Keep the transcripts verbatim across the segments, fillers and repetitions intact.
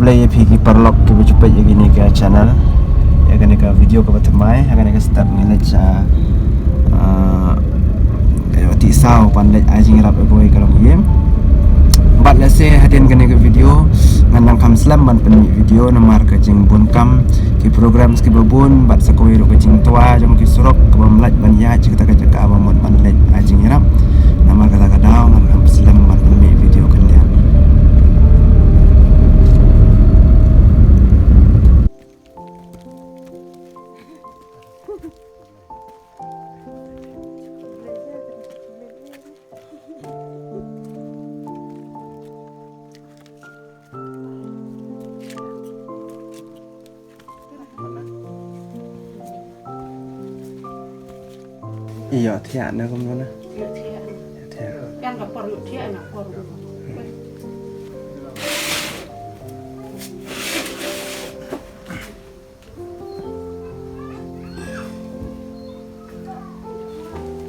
Ïa phi ki paralok kiba ju peit ïa kane ka channel, ïa kane ka video kaba thymmai, ïa kane ka step ngi leit sha, ah, ka ïoh tih saw ban leit ai jingïarap ïa kawei ka longïing. Bad lehse hadien kane ka video ngan nang kham slem ban pynmih video namar ka jingbun kam, ki programs kiba bun bad sa kawei ruh ka jingtwa jong ki surok kaba ym lait ban ïaid sha kata ka jaka ba mut ban leit ai jingïarap. Namar kata ka daw ngan kham slem ban pynmih video khyndiat. Ïoh thiah na kumno na? Ïoh thiah. Ïoh thiah. Kan ka por ïoh thiah na por.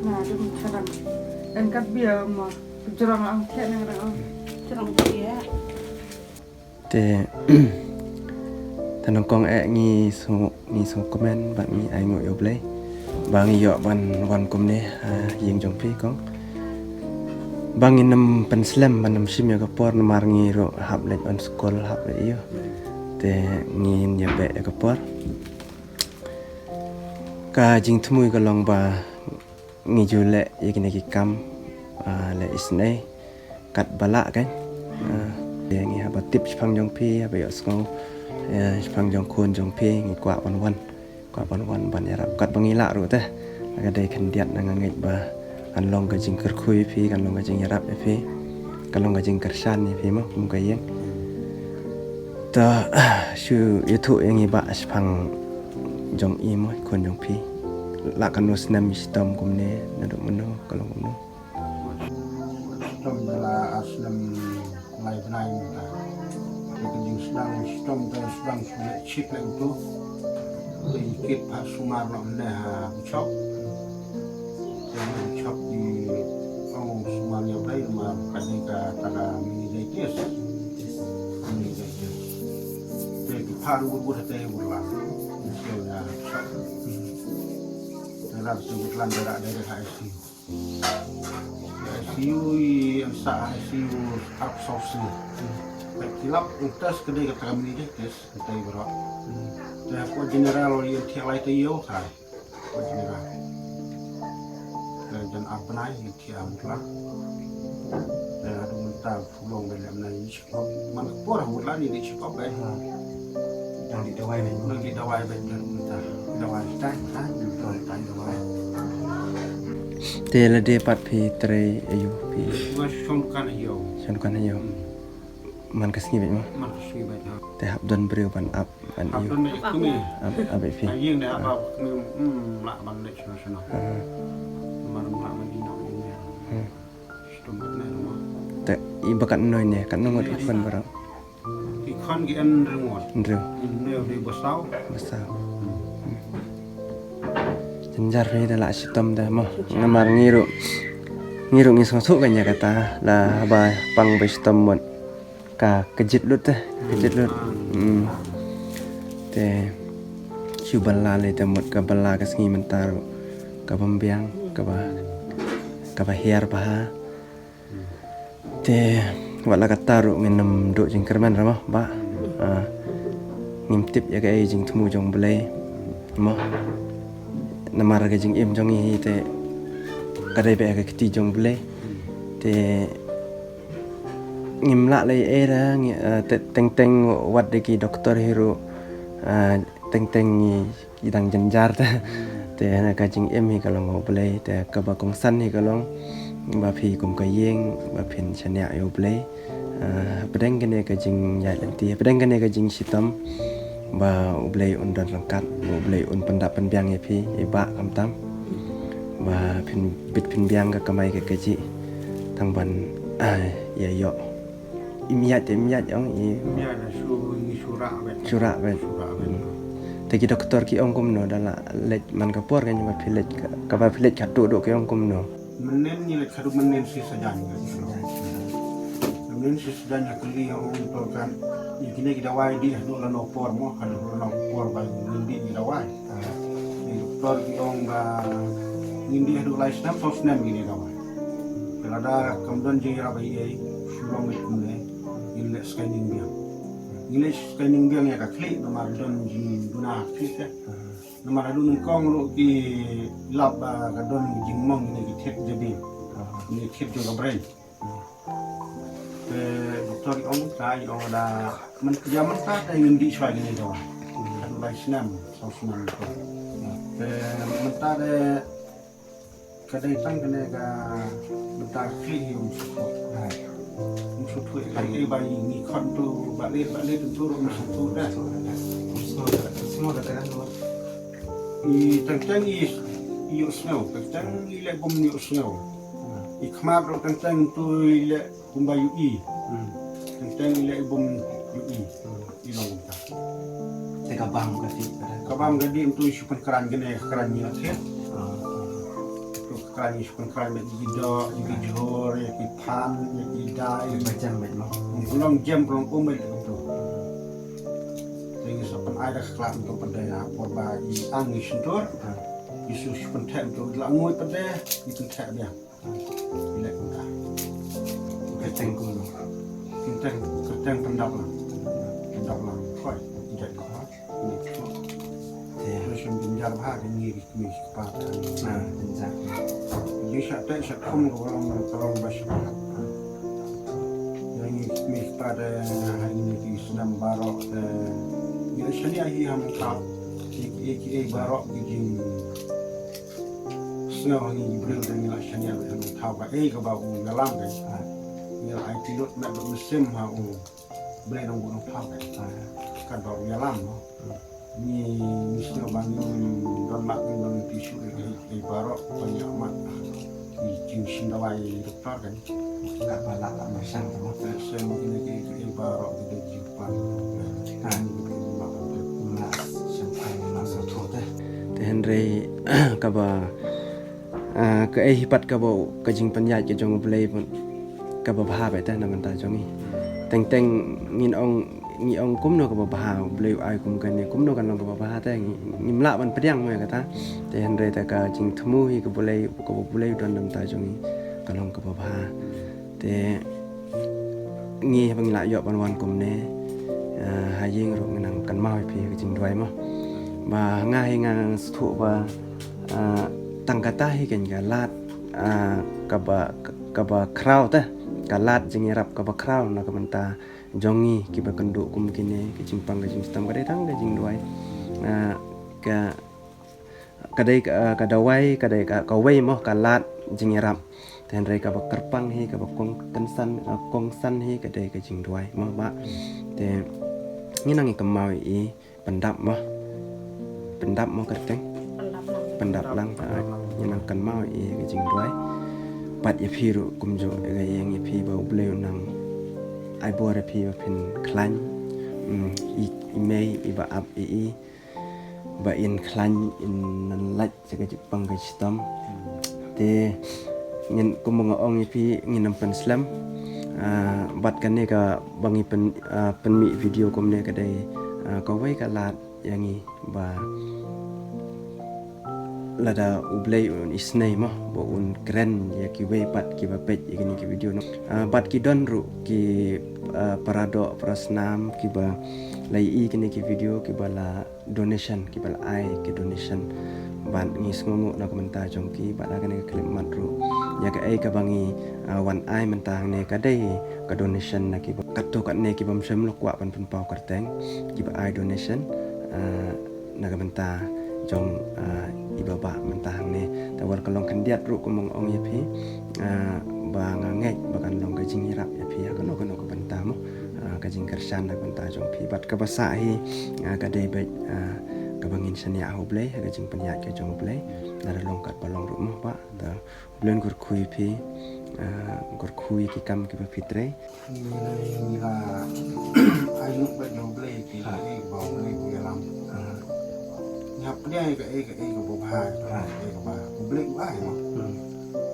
Na dum charam. En kat bia ma jrong ang thiah na rang ang. Jrong thiah. Te ta nyngkong eh ngi sngew, ngi sngewkmen bad ngi ainguh ïa U Blei ba ngi ïoh ban wan kumne ha ïing jong phi kong. Ba ngin ym pynslem ban ym shim ïa ka por namar ngi ruh hap leit on skul hap leit ïoh. Te ngin ïa beh ïa ka por. Ka jingthmu ka long ba ngi ju leh ïa kine ki kam, ah, leh isynei katba lah kan. Ah, ïa ngi haba tip shaphang jong phi, haba ïohsngew, eh, shaphang jong khun jong phi, ngi kwah ban wan, kwah ban wan ban ïarap katba ngi lah ruh te. Ka dei khyndiat na nga ngeit ba kan long ka jingkyrkhu ïa phi, kan long ka jingïarap ïa phi, kan long ka jingkyrshan ïa phi mo kum ka ïing. Ta shu ïathuh ïa ngi ba shaphang jong i mo khun jong phi. La katno snem i shitom kumne, naduh mynno ka long kumno? Shitom da la ar snem lai bnai mynta. Te ka jingsdang shitom da sdang shu leh chip leh utu. Te i kit pha sumar noh mynne ha Buchok. Te ha Buchok i ong sumar ïa u dei namar ka dei kata ka meningitis. Meningitis. Te ki pha ruh wut wut ha te wut lang. Te ïa Buchok. Te lar te wut lang da da da ha I C U. I C U i ym sah I C U arphew saw sngi. Peit ki lap u test ka dei kata ka meningitis, kata i baroh. Te hapoh general i ym thiah lai te ïoh kai. Hapoh general. Te jan ar bnai i thiah ar bnai. Te haduh mynta pulong ba lem na i Pop, man ka por ha wut la ni dei shi pop dei. Ha. Dang dei dawai dei. Dang dei dawai dei, dang dei dawai. Dawai tai, tai, dawai tai, dawai. Te lade pat phi trei aïu phi? Nga shong dukan aïu. Shong dukan aïu. Hmm. Man ka sngi bad mo? Man ka sngi bad, ha. Te hap don briew ban ap ban aïu. Hap don bad kmie. Ap, ap bad phi. Aïu ne ap, ap kmie, hmm, lah ban leit shano shano. Ha. Man lah ban ïoh ïa. Hmm. Te i ba katno ne, katno ngut ki khun baroh? Ki khun ki hynriew ngut. Hynriew. Hynriew dei ba saw. Ba saw. Jynjar phi da la shitom da mo. Namar ngi ruh, ngi ruh ngi sngewthuh ka ïa kata la ba pang ba shitom mut. Ka kjit lut te, kjit lut. Hmm. Te shu bylla lei te mut ka bylla ka sngi mynta ruh. Ka bym biang, kaba, kaba hiar bha. Te wat la katta ruh ngin ym duh jingkyrmen ra mo, Bah. Ah, ngim tip ïa kaei jingthmu jong U Blei mo. Namar ka jingim jong ngi hi te ka dei beit ha ka kti jong U Blei. Te ngim lah leh ei ei ra ngi, ah, te teng teng wat da ki doktor hi ruh, ah, teng teng ngi Ki dang jynjar te. Te hana ka jingim hi ka long U Blei, te kaba kongsan hi ka long ba phi kum ka ïing ba phin shaniah ïa U Blei. Ah, hapdeng kane ka jingïaid lynti, hapdeng kane ka jingshitom ba U Blei un don ryngkat, U Blei un pyndap pynbiang ïa phi, ïa i Bah khamtam. Ba phin bit phin biang ka kamai ka kajih. Tang ban, ah, ïa ïoh. Im ïaid, im ïaid ong i. Im ïaid na shu, ngi shu rah beit. Shu rah beit. Shu rah beit. Hmm. Te ki doktor ki ong kumno da la leit man ka por kan ba phi leit ka, kaba phi leit katto katto ki ong kumno. Mynnin ngi leit katto mynnin shi sajan. Mynnin shi sajan ha kali ong to kan. Ïa kine ki dawai dih haduh lano por mo, haduh lano por ba ngin dih ki dawai. Ki doktor ki ong ba ngin dih haduh lai snem, saw snem kine ki dawai. Te lada kam don jingïarap ei ei, shu long kumne, ngin leh scanning biang. Ngin leh scanning biang ïa ka khlieh, namar don jingduna khlieh te. Namar haduh nyngkong ruh ki lap ba ka don jingmong kine ki thied jabieng, kine ki thied jong ka brain. Te doktor i ong, ta i ong da, man, ïa mynta te ngin dih shuwa kine ki dawai. Haduh lai snem, saw snem to. Te mynta te ka dei tang kane ka mynta ka khlieh hi um shu thuh. Um shu thuh, ka dei ba ngi khot tu ba leit, ba leit tu ruh um shu thuh da. I teng teng i ïohsngew, teng teng i leh bym ïohsngew. I khmat ruh teng teng tu i leh kumba ïohi. Teng teng i leh bym ïohi. I long kumta. Te ka bam ka dih, ka bam ka dih, tu shu pynkrang kane, ka krang ïa ka thied. Tu ka krang, shu pynkrang ïa ki doh, ïa ki jhur, ïa ki phan, ïa ki dai. Ba jem beit mo. Ka long jem, ka long um beit tu. Te ngi sa pynai da ka khlad tu pynai ha por ba i ang i shyntur. I shu shu pyntheh tu la ngoi pyntheh, i pyntheh biang. Leh kumta. Kyrteng kumno? Kyrteng, kyrteng Pyndap Lang. Pyndap Lang. Khoi, jait khoi. Ni khoi. Te shim jynjar bha kine ki kmie ki kpa. Ah, jynjar. Jing sha teh sha khum ka long, ka long ba sha. Ïa ngi ki kmie ki kpa te ha kine ki snem baroh te. Ïa shane hi ha Mynthao. Ki, ki, ki baroh ki jing Sngewbha ngi briew te ngi la shaniah bad ngi thaw kaei kaba u ïalam te. Ngi la aiti lut met bad mynsiem ha u Blei nongbuh nongthaw te. Katba u ïalam mo. Ngi, ngi sngewbha ngim don lad ngim don tissue ei ei baroh ba ngi ïoh mad. Ngi jingshim dawai doktor kan. Nga ba lah lah marshang ka mata. Shem kine ki ki baroh ki dei ki pan. Ha ni ki ma ba. Nga shem ai nga sngewthuh te. Te hynrei kaba, ah, kaei hi pat kaba ka jingpynïaid ka jong U Blei kaba bha bha te na bynta jong ngi. Teng teng ngin ong ngi ong kumno kaba bha, U Blei u ai kum kane, kumno kan long kaba bha te, ngi, ngim lah ban pdiang mo ïa kata. Te hynrei te ka jingthmu hi ka U Blei, kaba U Blei u don na bynta jong ngi, ka long kaba bha. Te ngi haba ngi la ïoh ban wan kumne, eh, ha ïing ruh ngi nang kynmaw ïa phi ka jingduwai mo. Ba nga hi nga sngewthuh ba, eh, tang kata hi kan ka lad, eh, kaba, kaba khraw te, ka lad jingïarap kaba khraw na ka bynta jong ngi kiba kynduh kum kine, ka jingpang ka jingshitom ka dei tang ka jingduwai. Ah, ka, ka dei ka, ka dawai, ka dei ka, kawei mo ka lad jingïarap. Te hynrei kaba kyrpang hi, kaba kong kynsan, ah, kongsan hi ka dei ka jingduwai mo bah. Te ngi nang ïa kynmaw ïa i Pyndap mo. Pyndap mo kyrteng. Pyndap Lang. Pyndap Lang, ah, ngi nang kynmaw ïa ka jingduwai. Pat ïa phi ruh kumjuh, ïa ka ïeng ïa phi ba U Blei u nang ai bor ïa phi ba phin khlaiñ. Mm, i, i mei, i ba ap, i, i ba in khlaiñ, in nang lait sa ka jingpang ka shitom. Te ngin kumba nga ong ïa phi ngin ym pynslem. Ah, bad kane kaba ngi pyn, ah, pynmih video kumne ka dei, ah, kawei ka lad ïa ngi ba lada U Blei un isynei mo ba un kren ïa kiwei pat kiba peit ïa kine ki video no. Ah, bad ki don ruh ki, ah, para doh para snam kiba la ïohi kine ki video kiba la donation, kiba la ai ki donation. Bad ngi sngewnguh na ka bynta jong ki, bad ha kane ka khyllipmat ruh ïa kaei kaba ngi, ah, wan ai mynta hangne ka dei ka donation na kiba katto katne kibym shym la kwah ban pynpaw kyrteng, kiba ai donation, ah, na ka bynta jong, ah, i Bah mynta hangne. Te wat ka long khyndiat ruh kumba nga ong ïa phi, ah, ba nga ngeit ba kan long ka jingïarap ïa phi ha kano kano ka bynta mo. Ah, ka jingkyrshan na ka bynta jong phi. Bad kaba sah hi, ah, ka dei beit, ah, kaba ngin shaniah ha U Blei, ha ka jingpynïaid ka jong U Blei. Lada long katba long ruh mo bah. Te U Blei un kyrkhu ïa phi, ah, un kyrkhu ïa ki kam kiba phi trei. Ngi la, ngi la ai nguh beit ïa U Blei ki, ha, eh, ba U Blei u ïalam. Ha. Ngi hap pdiang ïa kaei kaei kaba bha, ha, kaei kaba U Blei u ai mo. Hmm.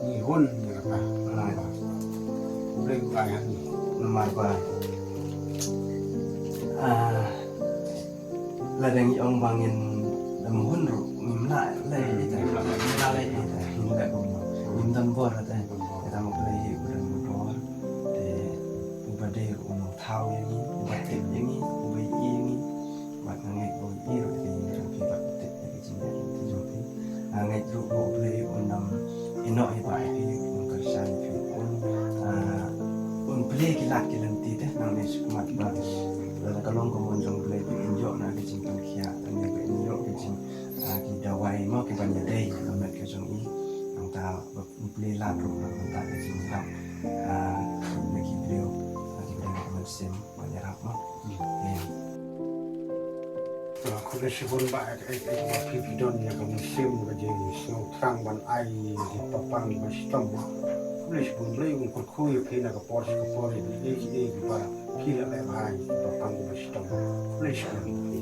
Ngi hun ïa kata. Ha. U Blei u ai ha ngi. Namar ba Ah, la dang ong ba ngin da mhun ruh ngim lah leh ita. Ngim lah leh ita. Ngim lah kumno. Ngim don bor ita. Ita ma Blei hi u don bor. Te uba dei ruh u nongthaw ïa ngi, uba tip ïa ngi, uba ïohi ïa ngi. Bad nga ngeit ba u ïohi ruh ïa ngi jong phi bad u tip ïa ki jingeh jong phi. Nga ngeit ruh ba u Blei un ym ïehnoh ïa phi, un kyrshan ïa phi, un, ah, un plie ki lad ki lynti te nangne shakhmat ba lada ka long ka mon jong u Blei ba in ïoh na ki jingpynkhiah, lane ba in ïoh ki jing, ah, ki dawai mo ki ban ïadei na met ka jong i. Nangta ba un plie lad ruh na ka bynta ka jingïarap, ah, na ki briew, na ki briew ka mynsiem ban ïarap mo. Khublei shibun bah, eh, eh, eh, ba phi phi don ïa ka mynsiem ka jingsngewthrang ban ai ïa ki paidbah ba shitom. Khublei shibun, Blei un kyrkhu ïa phi na ka por sha ka por ïa ki, ïa ki, ïa ki ba phi la leh bha ïa ki paidbah ba shitom. Khublei shibun.